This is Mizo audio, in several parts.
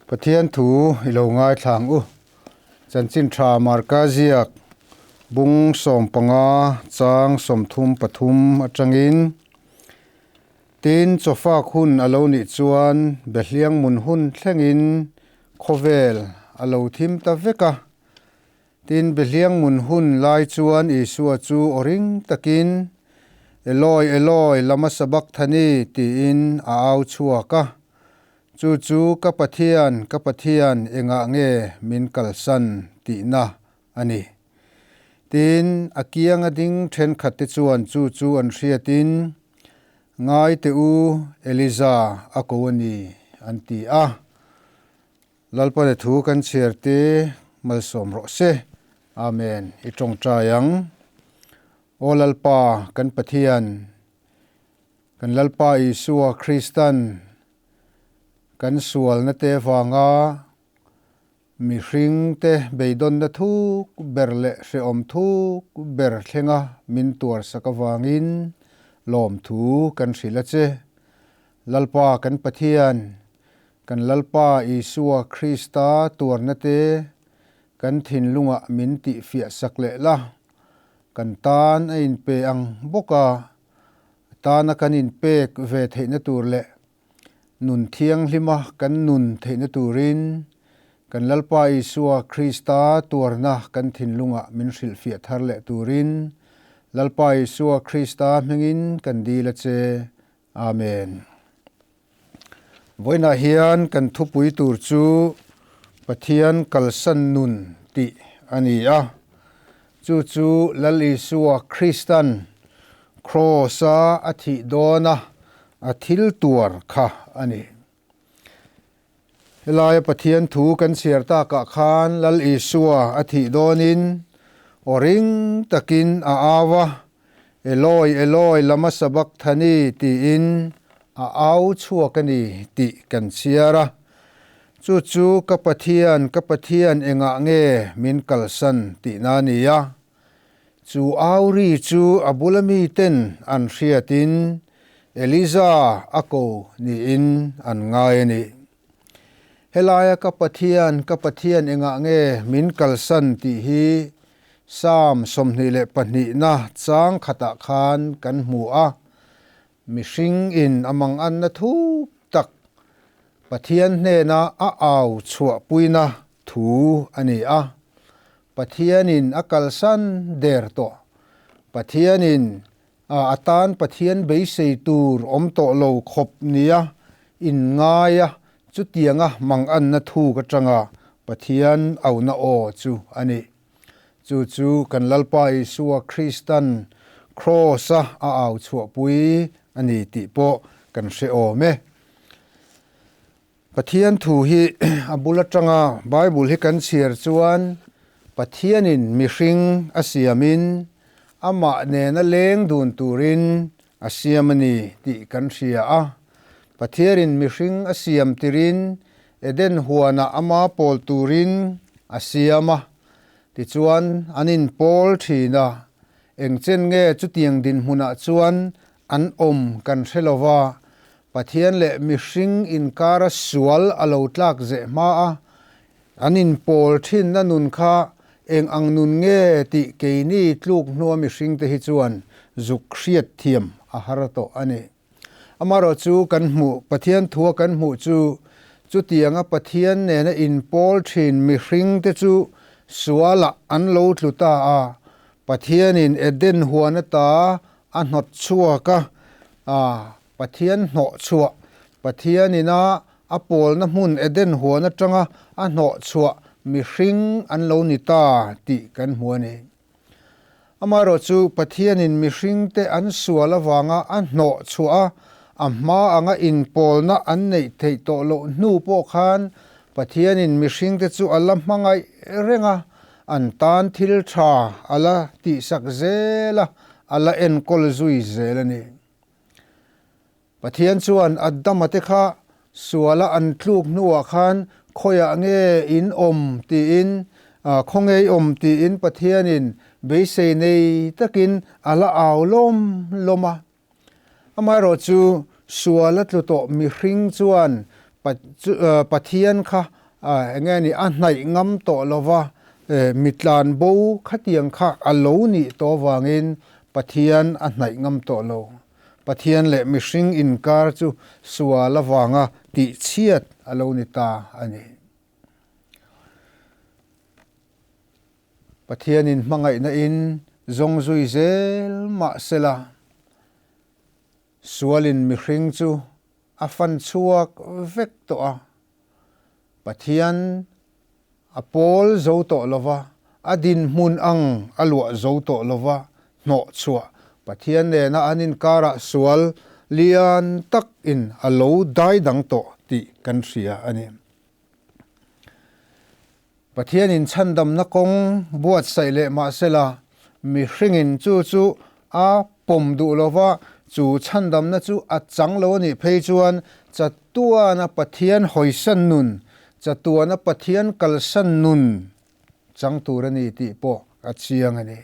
Pathian thu i lo ngaithla ang u. Chanchin tha Marka ziak bung 15 chang 33 atangin Tin, chawfak hun a lo nih chuan Behliang mun hun thlengin khawvel a lo thim ta vek a. Tin, Behliang mun hun lai chuan Isua chu aw ring takin, Eloi, Eloi, lama sabakthani? tiin a au chhuak a. Chu chu ka Pathian, ka Pathian, engah nge min kalsan? tihna a ni. Tin, a kianga ding thenkhatte chuan chu chu an hriatin, Ngai teh u, Eliza a ko a ni, an ti a. Lalpane thu kan chhiar te malsawm rawh se. Amen. I tawngtai ang. Aw Lalpa, kan Pathian, kan Lalpa Isua Kristan kan sualna te vanga Mihringte beidawnna thuk ber leh hrehawm thuk ber thlenga min tuarsak avangin lawmthu kan hrilh a che. Lalpa kan Pathian, kan Lalpa Isua Krista tuarna te kan thinlungah min tihfiahsak leh la, kan tan a inpe ang bawk a, a tana kan inpek ve theihna tur leh Nun thianghlima kan nun theihna turin kan Lalpa Isua Krista tuarna kan thinlungah min hrilhfiah thar leh turin Lalpa Isua Krista hmingin kan dil a che. Amen. Vawiinah hian kan thupui tur chu Pathian kalsan nun tih a ni a. Chu chu Lal Isua Kristan Kraws-a a thih dawna a thil tuar kha a ni. Helaia Pathian thu kan chhiar takah khan Lal Isua a thih dawnin aw ring takin a au a, Eloi, Eloi, lama sabakthani tiin a au chhuak a ni tih kan chhiar a. Chu chu ka Pathian, ka Pathian engah nge min kalsan tihna a ni a. Chu au ri chu a bula miten an hriatin Eliza a ko niin an ngai a ni. Helaia ka Pathian, ka Pathian engah nge min kalsan tih hi Psalm 22na chang khatah khan kan hmu a. Mihring in a manganna thuk tak Pathian hnena a au chhuahpuina thu a ni a. Pathianin a kalsan der tawh. Pathianin a atan Pathian beisei tur awm tawh lo khawp nia inngai a, chutianga manganna thuk atanga Pathian auna aw chu a ni. Chu chu kan Lalpa Isua Kristan Kraws-a a au chhuahpui a ni tih pawh kan hre awm e. Pathian thu hi a bul atanga Bible hi kan chhiar chuan Pathianin mihring a siamin amah nena leng dun turin a siam a ni tih kan hria a. Pathianin mihring a siam tirin Eden huanah ama pawl turin a siam a, tichuan an inpawl thin a. Engchen nge chutiang dinhmunah chuan an awm kan hre lo va, Pathian leh mihring inkara sual a lo tlak zeh hma a, an inpawl thinna nun kha eng ang nun nge tih keini tluk hnua mihringte hi chuan zuk hriat thiam a har tawh a ni. Amaherawh chu kan hmuh, Pathian thua kan hmuh chu, chutianga Pathian nena inpawl thin mihringte chu sualah an lo tlu ta a, Pathianin Eden huan ata a hnawt chhuak a, a, Pathian hnawh chhuah, Pathianin a a pawlna hmun Eden huan atanga a hnawh chhuah mihring an lo ni ta tih kan hmu a ni. Amaherawh chu Pathianin mihringte an sual avanga a hnawh chhuah a, a hma anga inpawlna an neih theih tawh loh hnu pawh khan Pathianin mihringte chu a la hmangaih reng a, an tan thil tha a la tihsak zel a, a la enkawl zui zel a ni. Pathian chuan Adama te kha suala an tluk hnuah khan khawiah nge in awm tiin, khawnge i awm tiin Pathianin beisei nei takin a la au lawm lawm a. Amaherawhchu suala tlu tawh mihring chuan Pathian kha Eng nge ni a hnaih ngam tawh lo va, mi tlan bo khatiang kha a lo nih tawh avangin Pathian a hnaih ngam tawh lo. Pathian leh mihring inkar chu sual avanga tihchhiat a lo ni ta a ni. Pathianin hmangaihna in zawng zui zel mah sela, sualin mihring chu a fan chhuak vek tawh a, Pathian a pawl zo tawh lo va, a dinhmun ang a luah zo tawh lo va, hnawh chhuah Pathian nena an inkarah sual lian tak in a lo dai dang tawh tih kan hria a ni. Pathianin chhandamna kawng buatsaih leh mahsela mihringin chu chu a pawm duh lo va, chu chhandamna chu a chang lo a nih phei chuan chatuana Pathian hawisan nun, chatuana Pathian kalsan nun chang tur a ni tih pawh a chiang a ni.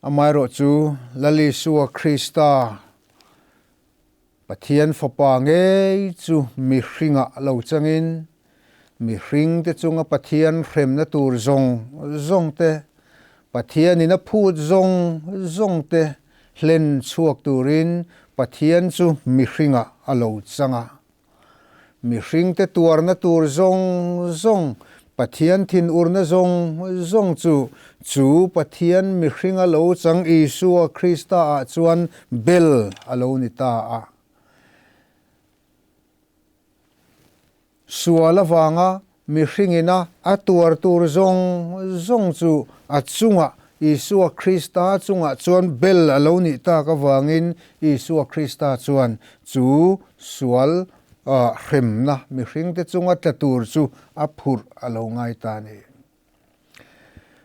Amaherawh chu Lal Isua Krista, Pathian Fapa ngei chu mihringah lo changin, mihringte chunga Pathian hremna tur zawng zawngte, Pathianin a phut zawng zawngte hlen chhuak turin Pathian chu mihringah a lo chang a. Mihringte tuarna tur zawng zawng, Pathian thinurna zawng zawng chu, chu Pathian mihringa lo chang Isua Krista-ah chuan bel a lo ni ta a. Sual avanga mihringina a tuar tur zawng zawng chu a chungah Isua Krista chungah chuan bel a lo nih tak avangin Isua Krista chuan chu sual hremna mihringte chunga tla tur chu a phurh a lo ngai ta a ni.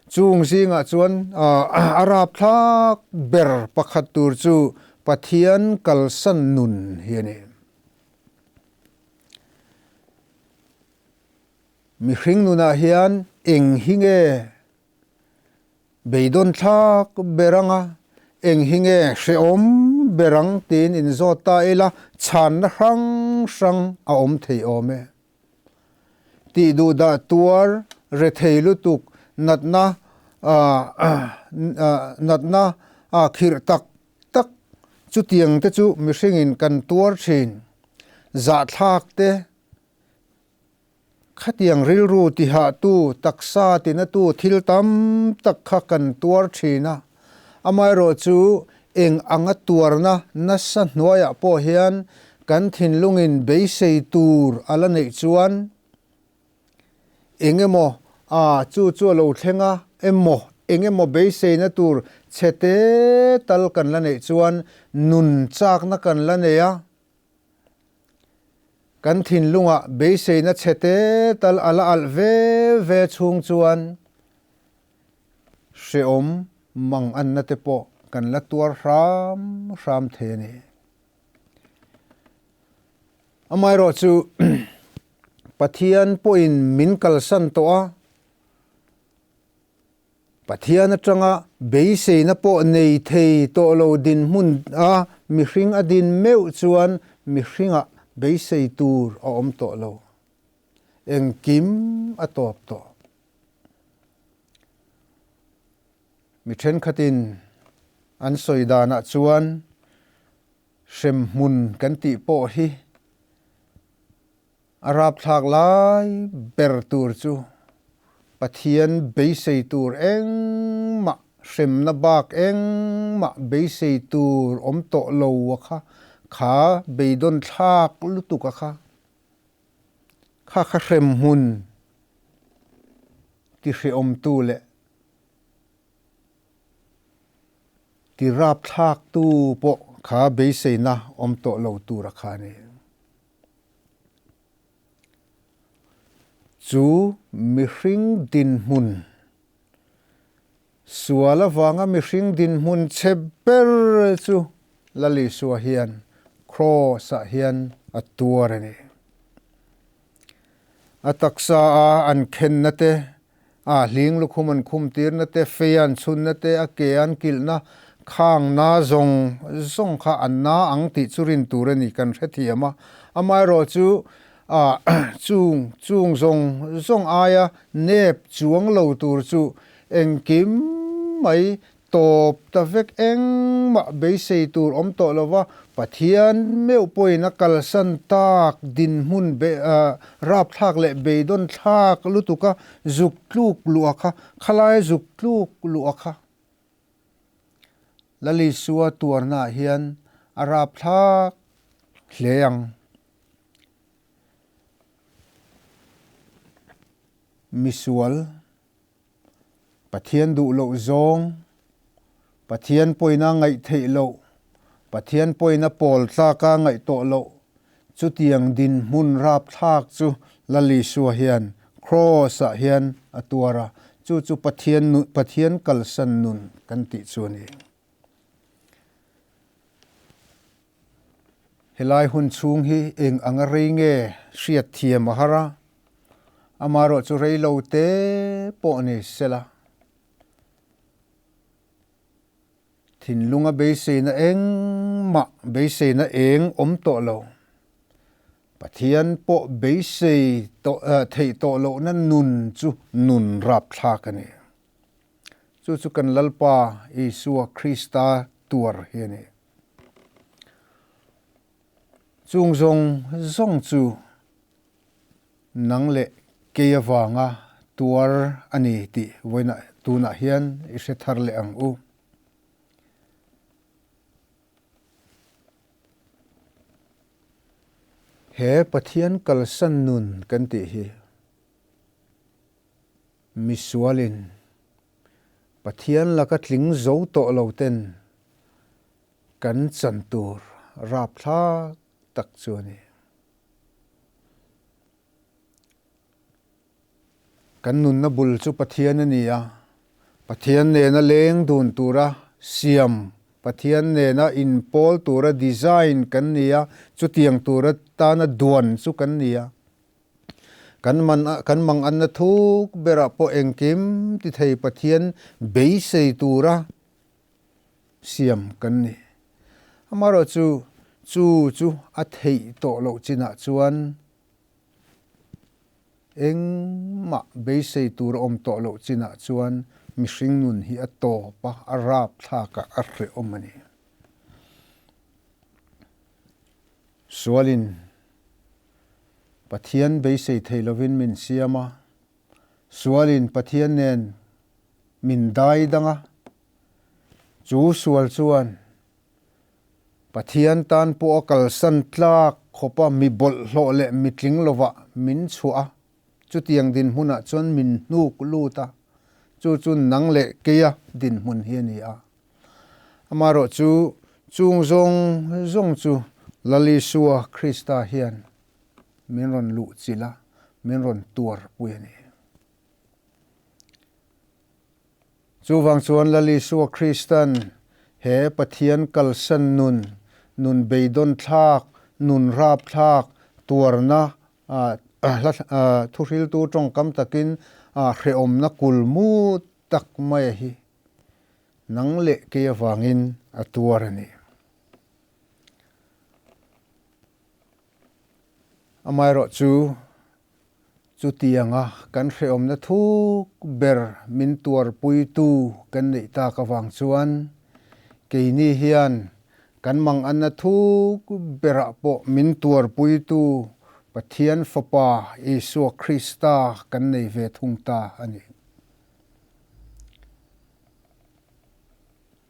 Chung zingah chuan a rapthlak ber pakhat tur chu Pathian kalsan nun hi a ni. Mihring nunah hian eng hi nge Beidawn thlak ber anga eng hi nge hrehawm ber ang tiin inzawt ta ila chhanna hrang hrang a awm thei awm e. Tih duh dah tuar rethei lutuk natna natna khirh tak tak chutiang te chu mihringin kan tuar thin. Zahthlak te Khatiang rilru tihahtu, taksa tinatu thil tam tak kha kan tuar thin a. Amaherawhchu, eng anga tuarna nasa hnuaiah pawh hian kan thinlungin beisei tur a la neih chuan eng emaw a chu chu a lo thleng a emaw eng emaw beiseina tur chhe te tal kan la neih chuan nun chakna kan la nei a. Kan thinlungah beiseina chhe te tal a la alh ve ve chhung chuan hrehawm mang anna te pawh kan la tuar hram hram thei a ni. Amaherawhchu Pathian pawhin min kalsan tawh a, Pathian atanga beiseina pawh nei thei tawh lo dinhmun a mihring a din meuh chuan mihringah beisei tur a awm tawh lo. Engkim a tawp tawh. Mi thenkhatin an sawi danah chuan hremhmun kan tih pawh hi A rapthlak lai ber tur chu Pathian beisei tur engmah hremna bak engmah beisei tur awm tawh lo a kha, kha beidawn thlak lutuk a kha, kha kha hremhmun ti hrehawmtu leh ti rapthlaktu pawh kha beiseina awm tawh lo tur a kha a ni. Chu mihring dinhmun, sual avanga mihring dinhmun chhe ber chu Lal Isua hian Kraws-ah hian a tuar a ni. A taksa a an khenna te, a hling lukhum an khum tirna te, fei an chhunna te, a ke an kilhna Khang na zawng zawng kha an na ang tih chu rin tur a ni kan hrethiam a. Amaherawhchu chung chung zawng zawng aia nep chuang lo tur chu engkim mai tawp ta vek engmah beisei tur awm tawh lo va, Pathian meuh pawhin a kalsan tak dinhmun rapthlak leh beidawn thlak lutuka zuk tluk luh a kha, khalaia zuk tluk luh a kha. Lalisua tuarnaah hian a rapthlak hle ang. Misual. Pathian duh loh zawng, Pathian pawina ngaih theih loh, Pathian pawina pawl tlaka ngaih tawh loh, chutiang dinhmun rapthlak chu Lal Isua hian Kraws-ah hian a tuar a, chu chu Pathian nun, Pathian kalsan nun kan tih chu a ni. Helai hun chhung hi eng anga rei nge hriat thiam a har a, amaherawh chu rei lo te pawh ni sela. Thinlunga beiseina engmah beiseina eng awm tawh lo. Pathian pawh beisei tawh theih tawh lohna nun chu nun rapthlak a ni. Chu chu kan Lalpa Isua Krista tuar hi a ni. Chung zawng zawng chu nang leh kei avanga tuar a ni tih vawiinah tunah hian i hre thar leh ang u. He Pathian kalsan nun kan tih hi misualin Pathian laka tling zo tawh lo ten Kan chan tur rapthlak tak chu a ni. Kan nunna bul chu Pathian a ni a, Pathian nena leng dun tura siam, Pathian nena inpawl tura design kan ni a, chutiang tura tana duan chu kan ni a. Kan man kan manganna thuk berah pawh engkim ti thei Pathian beisei tura siam kan ni. Amaherawh chu, chu chu a theih tawh loh chinah chuan engmah beisei tur a awm tawh loh chinah chuan mihring nun hi a tawp a, a rapthlak a, a hrehawm a ni. Sualin Pathian beisei thei lovin min siam a, sualin Pathian nen min dai dang a, chu sual chuan Pathian tan pawh a kalsan tlak khawpa mi bawlhhlawh leh mi tling lovah min chhuah a, chutiang dinhmunah chuan min hnuk lut a, chu chu nang leh keia dinhmun hi a ni a. Amaherawh chu chung zawng zawng chu Lal Isua Krista hian min rawn luhchilh a, min rawn tuarpui a ni. Chuvang chuan Lal Isua Kristan he Pathian kalsan nun, nun beidawn thlak, nun rap thlak, tuarna thuhriltu tawngkam takin hrehawmna kulmu tak mai hi nang leh kei avangin a tuar a ni. Amaherawhchu, Chutianga kan hrehawmna thuk ber min tuarpuitu kan neih tak avang chuan keini hian kan manganna thuk berah pawh min tuarpuitu Pathian Fapa Isua Krista kan nei ve thung ta a ni.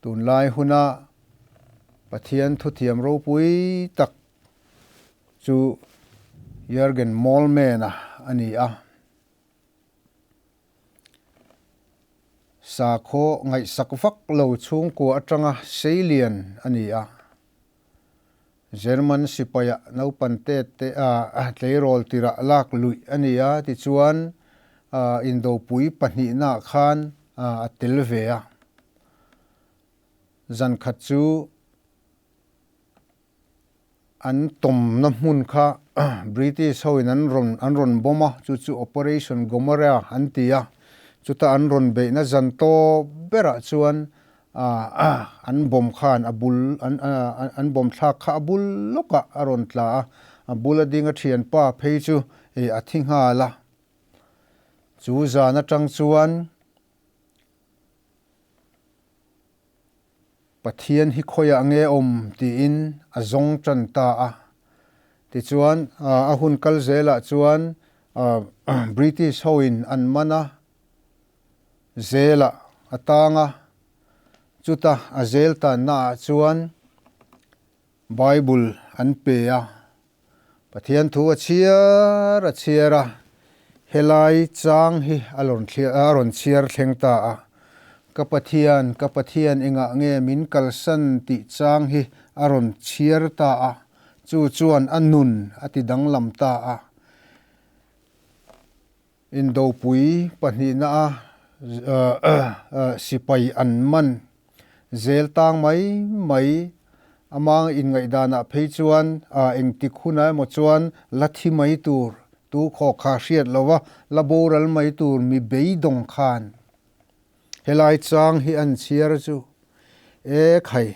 Tunlai huna Pathian thuthiam ropui tak chu Jurgen Moltmann-a a ni a. Sakhaw ngaihsak vak lo chhungkua atanga seilian a ni a. German sipaia naupan te te a tleirawl tirah lak luih a ni a, tichuan indopui pahnihnaah khan a tel ve a. Zan khat chu An tawmna hmun kha British hoin an rawn an rawn bomb a, chu chu Operation Gomorrah an ti a. Chuta an rawn beihna zan tawp berah chuan an bomb khan a bul an an bomb thlak kha a bul lawkah a rawn tla a, a bula dinga thianpa phei chu a thi nghal a. Chu zan atang chuan Pathian hi khawiah nge awm tiin a zawng tan ta a. Tichuan a hun kal zelah chuan British hoin an man a, zelah a tang a, chuta a zel tannaah chuan Bible an pe a. Pathian thu a chhiar a chhiar a, helai chang hi a rawn a rawn chhiar thleng ta a. Ka Pathian, ka Pathian engah nge min kalsan tih chang hi a rawn chhiar ta a, chu chuan a nun a ti danglam ta a. Indopui pahnihna a sipai an man zel tang mai mai amang inngaihdanah phei chuan engtik hunah emaw chuan la thi mai tur, tu khawk kha hriat lova la boral mai tur mi beidawng khan helai chang hi an chhiar chu e khai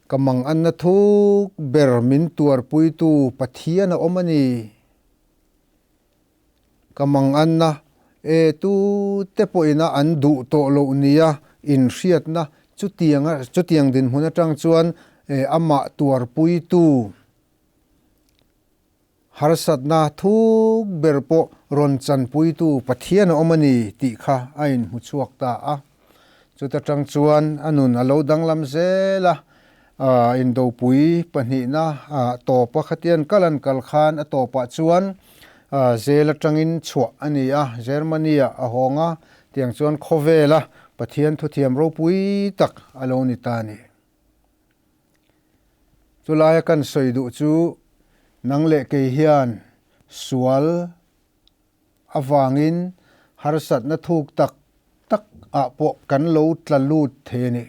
ka mang anna thuk ber min tuarpuitu Pathian a awm a ni. Ka manganna e tu te pawhin a an duh tawh loh nia inhriatna chutianga chutiang dinhmun atang chuan e amah tuarpuitu harsatna thuk ber pawh rawn chanpuitu Pathian a awm a ni tih kha a inhmu chhuak ta a. Chuta tang chuan a nun a lo danglam zel a, Indopui pahnihna tawpa khatian kal an kal khan a tawpah chuan zel atangin chhuah a ni a, Germany-ah a hawng a, tiang chuan khawvela Pathian thuthiam ropui tak a lo ni ta a ni. Chulaia kan sawi duh chu nang leh kei hian sual avangin harsatna thuk tak tak ah pawh kan lo tla lut thei a ni.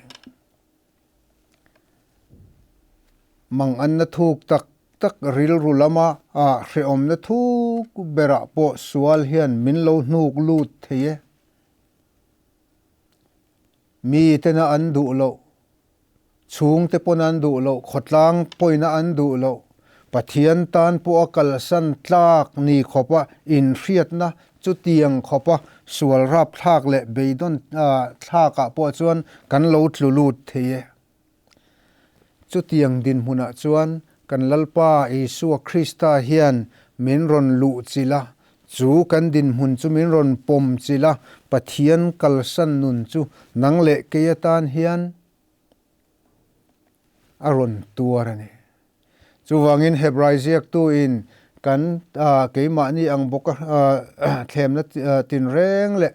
Manganna thuk tak tak rilru lama ah hrehawmna thuk berah pawh sual hian min lo hnuk lut thei e. Mi tena an duh loh, chhungte pawn an duh loh, khawtlang pawhin an duh loh, Pathian tan pawh a kalsan tlak ni khawpa inhriatna chutiang khawpa sual rapthlak leh beidawn thlakah pawh chuan kan lo tlu lut thei e. Chutiang dinhmunah chuan kan Lalpa Isua Krista hian min rawn luh chilh a, chu kan dinhmun chu min rawn pawm chilh a, Pathian kalsan nun chu nang leh kei atan hian a rawn tuar a ni. Chuvangin Hebrai ziaktuin kan keimahni ang bawka thlemna tinreng leh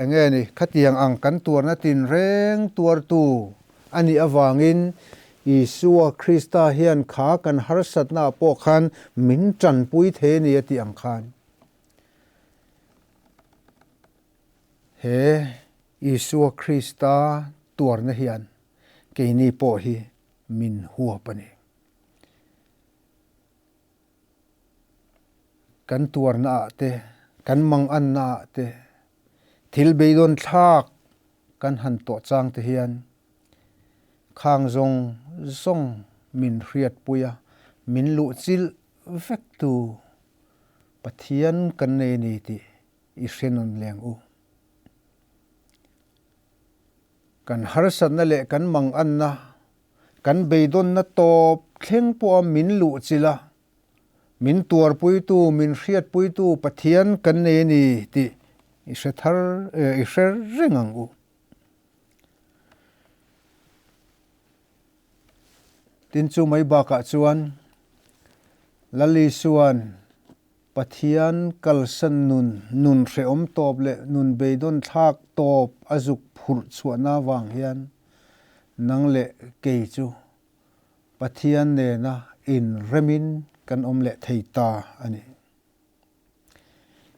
eng nge ni khatiang ang kan tuarna tinreng tuartu a nih avangin Isua Krista hian kha kan harsatnaah pawh khan min tanpui thei a ni a tih ang khan he Isua Krista tuarna hian keini pawh hi min huap a ni. Kan tuarna ah te, kan manganna ah te, thil beidawn thlak kan han tawh chang te hian khang zawng zawng min hriatpui a, min luhchilh vek tu Pathian kan nei a ni tih i hre nawn leng u. Kan harsatna leh kan manganna, kan beidawnna tawp thleng pawha min luhchilh a, min tuarpuitu, min hriatpuitu Pathian kan nei a ni tih i hre thar, i hre reng ang u. Tin chu mai bakah chuan Lal Isua'n Pathian kalsan nun, nun hrehawm tawp leh nun beidawn thlak tawp a zuk phurh chhuahna vang hian nang leh kei chu Pathian nena inremin kan awm leh thei ta a ni.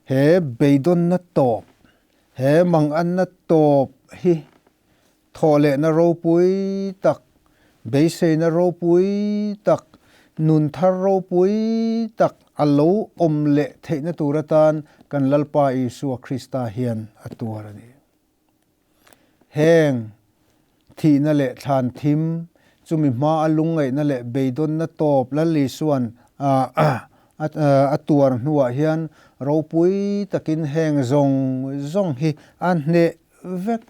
He beidawnna tawp, he manganna tawp hi Thawhlehna ropui tak, beiseina ropui tak, nun thar ropui tak a lo awm leh theihna tur atan kan Lalpa Isua Krista hian a tuar a ni. Heng. Thihna leh thlan thim, chumi hma a lungngaihna leh beidawnna tawp Lal Isua'n a tuar hnuah hian ropui takin heng zawng zawng hi a hneh vek.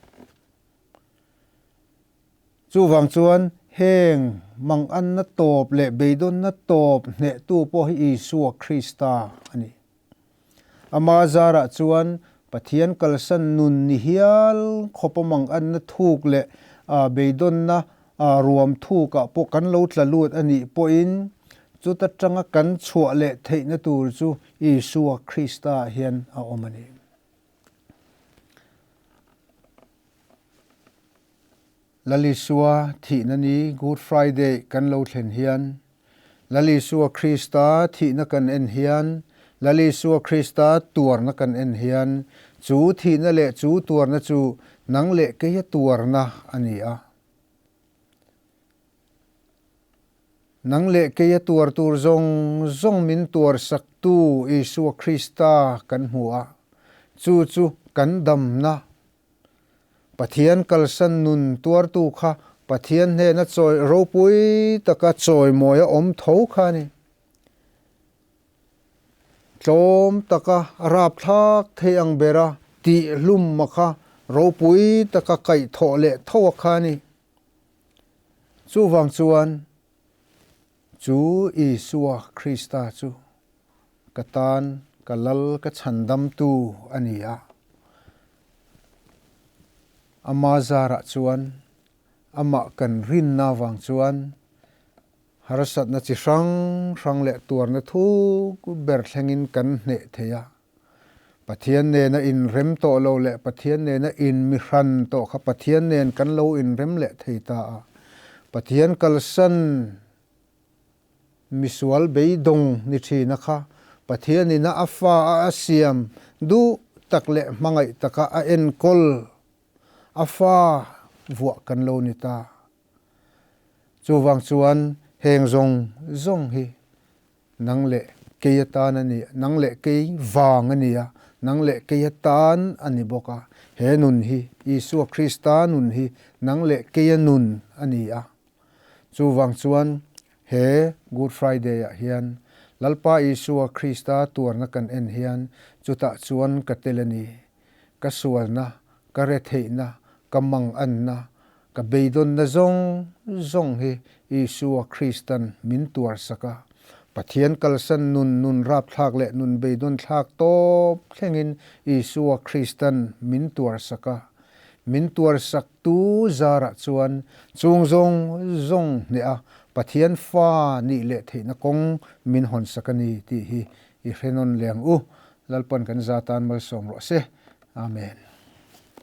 Chuvang chuan heng manganna tawp leh beidawnna tawp hnehtu pawh hi Isua Krista a ni. Ama zarah chuan Pathian kalsan nun ni hial khawpa manganna thuk leh beidawnna ruam thukah pawh kan lo tla lut a nih pawhin chuta tanga kan chhuah leh theihna tur chu Isua Krista hian a awm a ni. Lal Isua thihna ni Good Friday kan lo thlen hian, Lal Isua Krista thihna kan en hian, Lal Isua Krista tuarna kan en hian, chu thihna leh chu tuarna chu nang leh keia tuarna a ni a. Nang leh keia tuar tur zawng zawng min tuarsaktu Isua Krista kan hmu a, chu chu kan damna Pathian kalsan nun tuartu kha Pathian hnena chawi ropui taka chawimawi a awm tho kha a ni. Tlawm taka rapthlak thei ang bera tihhlumma kha ropui taka kaihthawh leh tho a kha a ni. Chuvang chuan chu Isua Krista chu Ka tan ka lal ka chhandamtu a ni a. Ama zarah chuan amah kan rinna avang chuan harsatna chi hrang hrang leh tuarna thuk ber thlengin kan hneh thei a. Pathian nena inrem tawh lo leh Pathian nena inmihran tawh kha Pathian nen kan lo inrem leh thei ta a. Pathian kalsan Misual beidawng ni thina kha Pathianin a fa a a siam duh tak leh hmangaih taka a enkawl a fa vuah kan lo ni ta. Chuvang chuan heng zawng zawng hi nang leh kei atan a ni, nang leh kei vang a ni a, nang leh kei atan a ni bawk a. He nun hi Isua Krista nun hi nang leh keia nun a ni a. Chuvang chuan he Good Friday ah hian Lalpa Isua Krista tuarna kan en hian chutah chuan ka tel a ni. Ka sualna, ka retheihna, ka manganna, ka beidawnna zawng zawng hi Isua Kristan min tuarsak a. Pathian kalsan nun nun rapthlak leh nun beidawnthlak tawp thlengin Isua Kristan min tuarsak a. Min tuarsak Tu zarah chuan chung zawng zawng hneh a Pathian fa nih leh theihna kawng min hawnsak a ni tih hi i hre nawn leng u. Lalpan kan za tan malsawm rawh se. Amen.